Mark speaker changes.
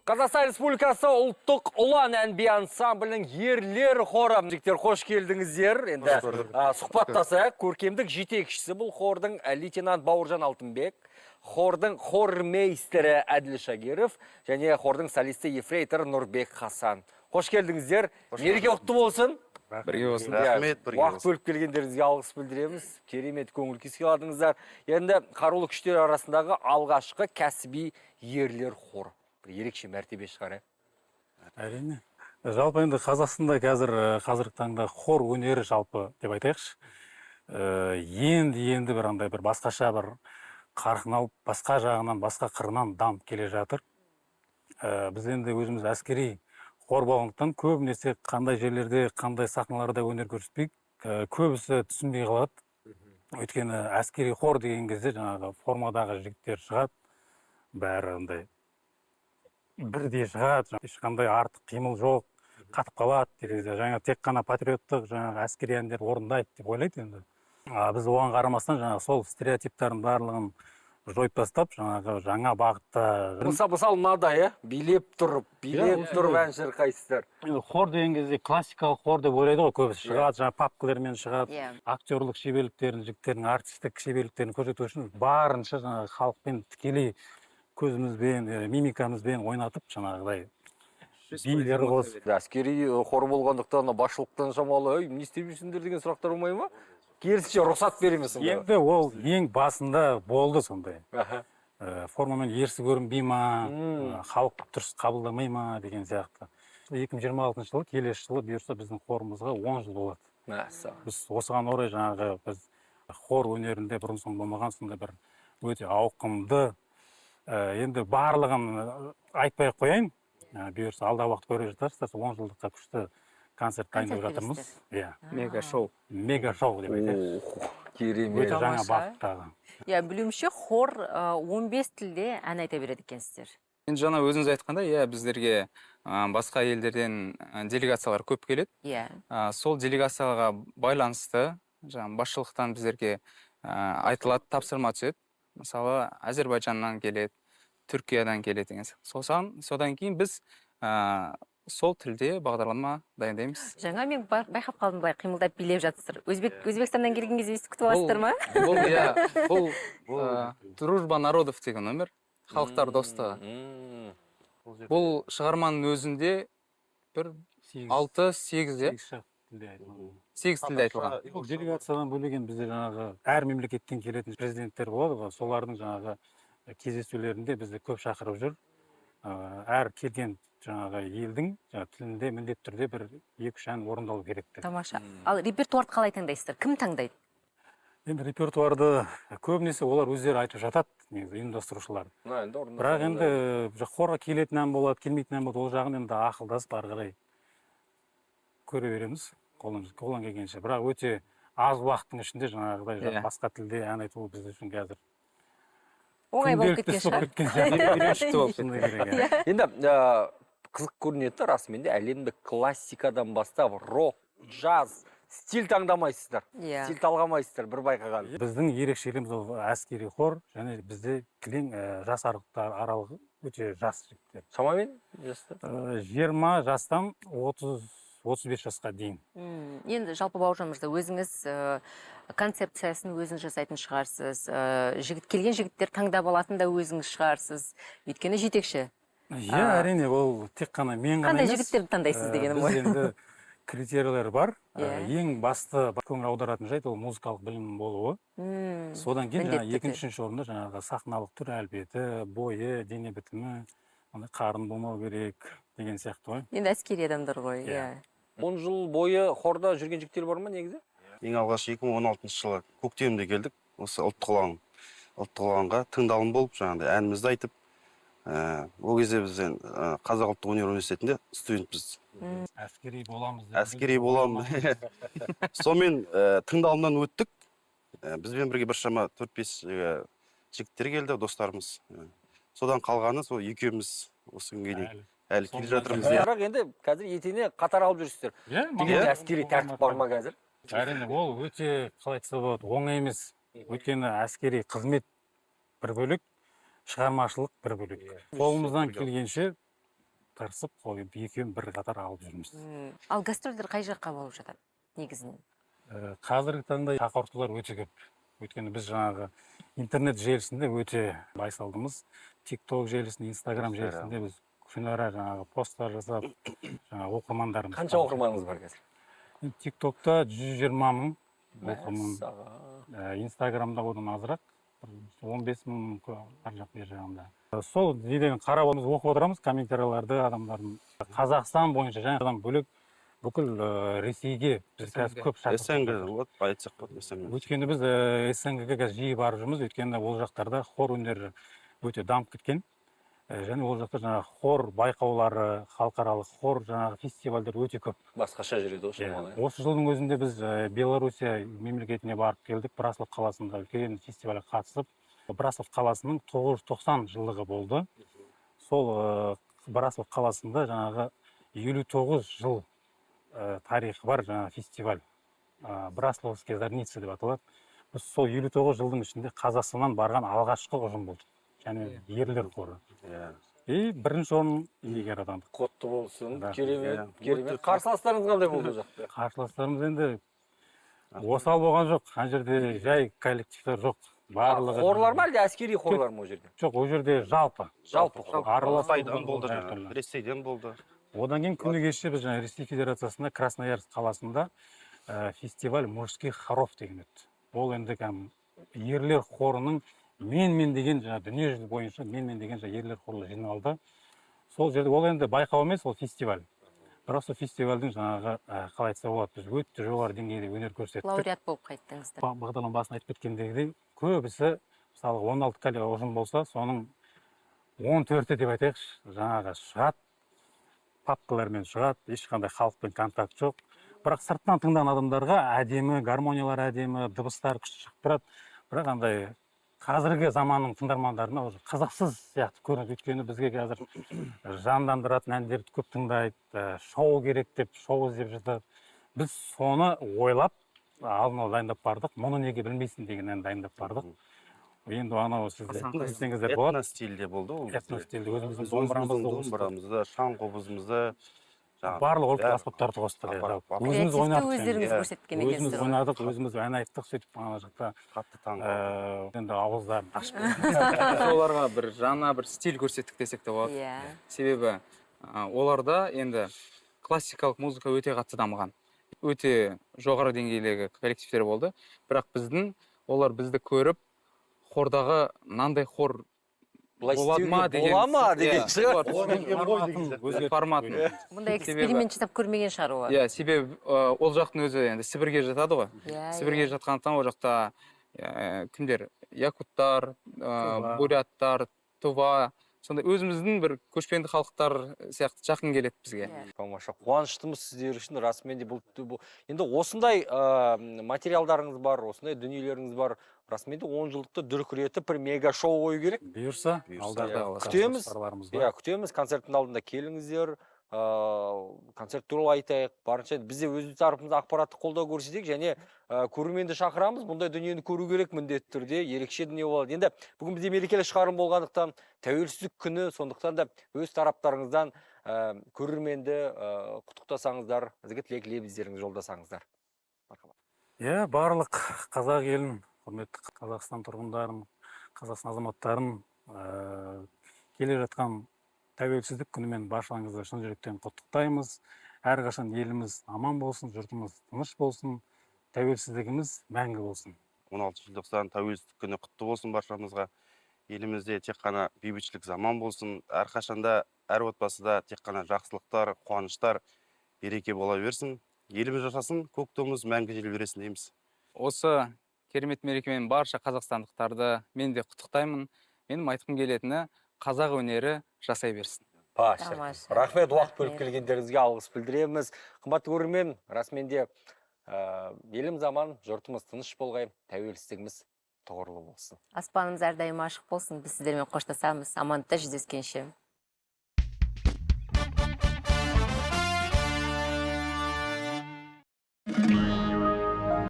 Speaker 1: Қазақстан Республикасы Ұлттық ұлан ән би ансамблінің ерлер хоры. Жігіттер, қош келдіңіздер. Енді сұхбаттасайық. Көркемдік жетекшісі бұл хордың лейтенант Бауыржан Алтынбек, хордың хормейстері Әділ Шагиров және хордың солисті ефрейтор Нұрбек Хасан. Қош келдіңіздер. Мереке құтты болсын.
Speaker 2: Бірге болсын.
Speaker 1: Иә,
Speaker 3: Рахмет, бірге
Speaker 1: уақыт
Speaker 3: болсын.
Speaker 1: бөліп келгендеріңізге алғыс білдіреміз. Керемет көңіл күй сыйладыңыздар. Енді қарулы күштер арасындағы алғашқы кәсіби ерлер хоры. Бір ерекше мәртебе шығар, ә?
Speaker 4: Әрине. Жалпы енді Қазақстанда қазір қазіргі таңда хор өнері жалпы деп айтайықшы. Енді бір андай бір басқаша бір қарқын алып, басқа жағынан, басқа қырынан дамып келе жатыр. Біз енді өзіміз әскери хор болғандықтан, көбінесе қандай жерлерде, қандай сахналарда өнер көрсетпейік, көбісі түсінбей қалады. Өйткені әскери хор деген кезде жаңағы формадағы жігіттер шығады, бәрі андай бірдей шығады, ешқандай артық қимыл жоқ, қатып қалады деген кезде, жаңа тек қана патриоттық, жаңағы әскери әндер орындайды деп ойлайды енді. А біз оған қарамастан жаңағы сол стереотиптардың барлығын жойып тастап, жаңағы жаңа бағытта.
Speaker 1: Мысалы, мынадай, иә? Билеп тұрып, билеп тұрып ән шырқайсыздар.
Speaker 4: Енді хор деген кезде классикалық хор деп ойлайды ғой көбісі. Шығады, жаңағы папкалармен шығады. Актерлық шеберліктерін, жігіттердің артистік шеберліктерін көрсету үшін барынша жаңағы халықпен тікелей көзімізбен, мимикамызбен ойнатып, жаңағыдай билер қосып.
Speaker 1: Әскери хор болғандықтан басшылықтан шамалы, ей, не істеп жүрсіңдер деген сұрақтар болмай ма? Керісінше рұқсат бере ме сонда?
Speaker 4: Енді ол ең басында болды сондай. Формамен ерсі көрінбей ма, халық дұрыс қабылдамай ма деген сияқты. 2026 жылы, келесі жылы бұйырса, біздің хорымызға 10 жыл болады.
Speaker 1: Мәссаған.
Speaker 4: Біз осыған орай жаңағы біз хор өнерінде бұрын соңды болмаған сондай бір өте ауқымды, енді барлығын айтпай ақ қояйын, бұйырса, алдағы уақыт көре жатарсыздар. Сол 10 жылдыққа күшті концерт дайындап
Speaker 5: Концерт
Speaker 4: жатырмыз, иә.
Speaker 2: Мега шоу.
Speaker 4: Мега шоу деп айтайық.
Speaker 1: Ох, керемет.
Speaker 4: Өте жаңа
Speaker 5: Тамаша.
Speaker 4: бағыттағы.
Speaker 5: Иә, білуімше, хор 15 тілде ән айта береді екенсіздер.
Speaker 2: Енді жаңа өзіңіз айтқандай, иә, біздерге басқа елдерден делегациялар көп келеді. Сол делегацияға байланысты жаңағы басшылықтан біздерге айтылады, тапсырма түседі. Мысалы, Әзербайжаннан келеді, Түркиядан келеді деген сияқты. Содан кейін біз сол тілде бағдарлама дайындаймыз.
Speaker 5: Жаңа мен байқап қалдым, былай қимылдап билеп жатсыздар. Өзбекстаннан келген кезде өйстіп күтіп аласыздар ма?
Speaker 2: Бұл, иә, бұл «Дружба народов» деген номер, халықтар достығы. Бұл шығарманың өзінде бір
Speaker 4: Сегіз,
Speaker 2: алты, сегіз, иә,
Speaker 4: сегіз шақты тілде айтылған.
Speaker 2: Сегіз тілде айтылған.
Speaker 4: Ол делегациядан бөлек енді бізде жаңағы әр мемлекеттен келетін президенттер болады ғой, солардың жаңағы кездесулерінде бізді көп шақырып жүр. Әр келген жаңағы елдің жаңағы тілінде міндетті түрде бір екі үш ән орындалу керек деп.
Speaker 5: Тамаша. Ал репертуарды қалай таңдайсыздар? Кім таңдайды?
Speaker 4: Енді репертуарды көбінесе олар өздері айтып жатады негізі, ұйымдастырушылар.
Speaker 1: Мына енді орындасаңыз.
Speaker 4: Бірақ енді хорға келетін ән болады, келмейтін ән болады, ол жағын енді ақылдасып, ары қарай көре береміз қолдан келгенше. Бірақ өте аз уақыттың ішінде жаңағыдай басқа тілде ән айту біз үшін қазір
Speaker 5: Оңай болып
Speaker 4: күнделікті
Speaker 5: кеткен
Speaker 4: іс болып
Speaker 5: шығар.
Speaker 4: кеткен сияқты.
Speaker 2: Үйреншікті болып.
Speaker 4: Шыны керек, иә.
Speaker 1: Енді қызық көрінеді да, расымен де әлемдік классикадан бастап рок, джаз, стиль таңдамайсыздар. Стиль талғамайсыздар, бір байқағаным.
Speaker 4: Біздің ерекшелігіміз ол әскери хор және бізде кілең жас аралығы өте жас жігіттер.
Speaker 1: Шамамен жаста?
Speaker 4: 20 жастан 30, 35 жасқа дейін.
Speaker 5: Енді жалпы, Бауыржан мырза, өзіңіз концепциясын өзіңіз жасайтын шығарсыз. Жігіт келген жігіттер таңдап алатын да өзіңіз шығарсыз. Өйткені жетекші.
Speaker 4: Иә, әрине, ол тек қана мен ғана
Speaker 5: Қандай
Speaker 4: емес.
Speaker 5: жігіттерді таңдайсыз дегенім
Speaker 4: Біз
Speaker 5: ғой.
Speaker 4: енді критерийлер бар. Ең басты көңіл аударатын жайт ол музыкалық білім болуы. Содан кейін жаңағы
Speaker 5: Міндетті
Speaker 4: екінші, үшінші орында жаңағы сахналық түр әлпеті, бойы, дене бітімі, андай қарын болмау керек деген сияқты ғой.
Speaker 5: Енді әскери адамдар ғой,
Speaker 4: Иә.
Speaker 5: иә.
Speaker 1: 10 жыл бойы хорда жүрген жігіттер бар ма негізі?
Speaker 3: Ең алғаш 2016 жылы көктемде келдік осы Ұлттық ұланға тыңдалым болып, жаңағыдай әнімізді айтып, ол кезде біз енді Қазақ ұлттық өнер университетінде студентпіз.
Speaker 4: Әскери боламыз деп.
Speaker 3: Әскери боламын. Сонымен тыңдалымнан өттік. Бізбен бірге біршама төрт бес жігіттер келді, достарымыз. Содан қалғаны сол екеуміз осы күнге дейін
Speaker 4: Әлі.
Speaker 3: әлі келе жатырмыз, иә.
Speaker 1: Бірақ енді қазір етене қатар алып жүрсіздер.
Speaker 4: Иә.
Speaker 1: Деген әскери тәртіп бар ма қазір?
Speaker 4: Әрине, ол өте, қалай айтса болады, оңай емес. Өйткені әскери қызмет бір бөлек, шығармашылық бір бөлек. Қолымыздан келгенше тырысып, қол екеуін бір қатар алып жүрміз.
Speaker 5: Ал гастрольдер қай жаққа болып жатады негізінен?
Speaker 4: Қазіргі таңда шақыртулар өте көп. Өйткені біз жаңағы интернет желісінде өте байсалдымыз. TikTok желісінде, Instagram желісінде біз күнара жаңағы посттар жасап, жаңағы оқырмандарымыз.
Speaker 1: Қанша оқырманыңыз бар қазір?
Speaker 4: TikTokта 120 мың оқырман.
Speaker 1: Мәссаған.
Speaker 4: Инстаграмда одан азырақ, бір 15 мың ар жақ бер жағында. Сол неден қарап отырмыз, оқып отырамыз комментарийларды адамдардың. Қазақстан бойынша және одан бөлек бүкіл Ресейге біз қазір
Speaker 2: СНГ.
Speaker 4: көп шақырту
Speaker 3: СНГ, вот айтсақ болады, СНГ.
Speaker 4: Өйткені біз СНГ-ге қазір жиі барып жүрміз, өйткені ол жақтарда хор өнері өте дамып кеткен. Және ол жақта жаңағы хор байқаулары, халықаралық хор жаңағы фестивальдер өте көп.
Speaker 1: Басқаша жүреді ғой шамалы.
Speaker 4: Осы жылдың өзінде біз Белоруссия мемлекетіне барып келдік. Браслав қаласында үлкен фестивальге қатысып, Браслав қаласының 990 жылдығы болды. Сол Браслав қаласында жаңағы 59 жыл тарихы бар жаңағы фестиваль. Браславские зарницы деп аталады. Біз сол 59 жылдың ішінде Қазақстаннан барған алғашқы ұжым болдық. Және ерлер хоры. И бірінші орын иегері атандық.
Speaker 1: Құтты болсын.
Speaker 4: Да.
Speaker 1: Керемет,
Speaker 3: Иә.
Speaker 1: керемет.
Speaker 3: Өте
Speaker 1: Қарсыластарыңыз қандай болды ол жақта?
Speaker 4: Қарсыластарымыз енді осал болған жоқ. Ана жерде жай коллективтер жоқ. Барлығы
Speaker 1: Хорлар ма, әлде әскери хорлар ма ол жерде?
Speaker 4: Жоқ, ол жерде жалпы.
Speaker 1: Жалпы хор.
Speaker 4: Аралас
Speaker 3: Қытайдан болды,
Speaker 4: әртүрлі.
Speaker 3: жаңағы Ресейден болды.
Speaker 4: Одан кейін күні кеше біз жаңа Ресей Федерациясында Красноярск қаласында фестиваль мужских хоров деген өтті. Ол енді кәдімгі ерлер хорының мен-мен деген жаңа дүниежүзі бойынша мен-мен деген жаңа ерлер хорлары жиналды. Сол жерде ол енді байқау емес, ол фестиваль. Бірақ сол фестивальдің жаңағы қалай айтса болады, біз өте жоғары деңгейде өнер көрсеттік.
Speaker 5: Лауреат болып қайттыңыздар.
Speaker 4: Бағдарлама басында айтып кеткендегідей, көбісі, мысалы, 16 ұжым болса, соның 14-і деп айтайықшы, жаңағы шығады, папкалармен шығады, ешқандай халықпен контакт жоқ. Бірақ сырттан тыңдаған адамдарға әдемі, гармониялар әдемі, дыбыстар күшті шығып тұрады. Бірақ андай қазіргі заманның тыңдармандарына уже қызықсыз сияқты көрінеді. Өйткені бізге қазір жандандыратын әндерді көп тыңдайды, шоу керек деп, шоу іздеп жатады. Біз соны ойлап, алдын ала дайындап бардық. Мұны неге білмейсің деген ән дайындап бардық. Енді анау сіз
Speaker 2: Асан
Speaker 4: білсеңіздер болады.
Speaker 3: Этно стильде болды ол.
Speaker 4: Этно стильде өзіміздің
Speaker 3: Біз
Speaker 4: домбырамызды
Speaker 3: өзіміздің
Speaker 4: қостық.
Speaker 3: домбырамызды, шаң қобызымызды, жаңағы
Speaker 4: Барлық ұлттық
Speaker 3: бәрі
Speaker 4: аспаптарды қостық. Иә,
Speaker 3: Апарып,
Speaker 4: жалпы.
Speaker 3: апарып.
Speaker 4: Өзіміз
Speaker 5: Креативті
Speaker 4: ойнадық және.
Speaker 5: өздеріңіз көрсеткен
Speaker 4: Өзіміз
Speaker 5: екенсіздер ғой.
Speaker 4: ойнадық, өзіміз ән айттық, сөйтіп ана жақта
Speaker 3: Қатты таң қалды.
Speaker 4: енді ауыздарын ашып.
Speaker 2: Оларға бір жаңа бір стиль көрсеттік десек те болады. Себебі оларда енді классикалық музыка өте қатты дамыған. Өте жоғары деңгейдегі коллективтер болды. Бірақ олар бізді көріп, хордағы мынандай хор
Speaker 1: Былай
Speaker 2: болады ма
Speaker 1: істеуге
Speaker 2: деген
Speaker 1: бола ма деген
Speaker 2: Иә,
Speaker 1: шығар.
Speaker 2: олар түсінген
Speaker 4: Форматын
Speaker 2: форматын.
Speaker 5: Бұндай
Speaker 2: Себебі-
Speaker 5: эксперимент жасап көрмеген шығар олар.
Speaker 2: Иә, себебі ол жақтың өзі енді Сібірге жатады ғой. Сібірге жатқандықтан ол жақта кімдер? Якуттар,
Speaker 4: Тува.
Speaker 2: буряттар, тува, сондай өзіміздің бір көшпенді халықтар сияқты жақын келеді бізге.
Speaker 1: Тамаша, қуаныштымыз сіздер үшін, расымен де бұл енді осындай материалдарыңыз бар, осындай дүниелеріңіз бар, расымен де 10 жылдықты дүркіретіп бір мега шоу қою керек.
Speaker 4: Бұйырса,
Speaker 3: Бұйырса,
Speaker 4: алдағы
Speaker 2: иә.
Speaker 1: Күтеміз.
Speaker 4: жоспарларымыз бар.
Speaker 1: Иә, күтеміз, концерттің алдында келіңіздер, концерт туралы айтайық, барынша біз де өз тарапымыздан ақпараттық қолдау көрсетейік және көрерменді шақырамыз, бұндай дүниені көру керек міндетті түрде, ерекше дүние болады. Енді бүгін бізде мерекелік шығарылым болғандықтан, тәуелсіздік күні, сондықтан да өз тараптарыңыздан көрерменді құттықтасаңыздар, ізгі тілек лебіздеріңізді жолдасаңыздар. Мархабат.
Speaker 4: Иә, барлық қазақ елін, құрметті Қазақстан тұрғындарын, Қазақстан азаматтарын келе жатқан тәуелсіздік күнімен баршаңызды шын жүректен құттықтаймыз. Әрқашан еліміз аман болсын, жұртымыз тыныш болсын, тәуелсіздігіміз мәңгі болсын.
Speaker 3: 16 желтоқсан тәуелсіздік күні құтты болсын баршамызға. Елімізде тек қана бейбітшілік заман болсын. Әрқашанда әр отбасыда тек қана жақсылықтар, қуаныштар, береке бола берсін. Еліміз жасасын, көк туымыз мәңгі желбіресін дейміз.
Speaker 2: Осы керемет мерекемен барша қазақстандықтарды мен де құттықтаймын. Менің айтқым келетіні, қазақ өнері жасай берсін.
Speaker 1: Паш,
Speaker 5: Тамаша.
Speaker 1: рахмет, уақыт бөліп
Speaker 5: Рахмет.
Speaker 1: келгендеріңізге алғыс білдіреміз. Қымбатты көрермен, расымен де еліміз аман, жұртымыз тыныш болғай, тәуелсіздігіміз тұғырлы болсын.
Speaker 5: Аспанымыз әрдайым ашық болсын. Біз сіздермен қоштасамыз. Амандықта жүздескенше.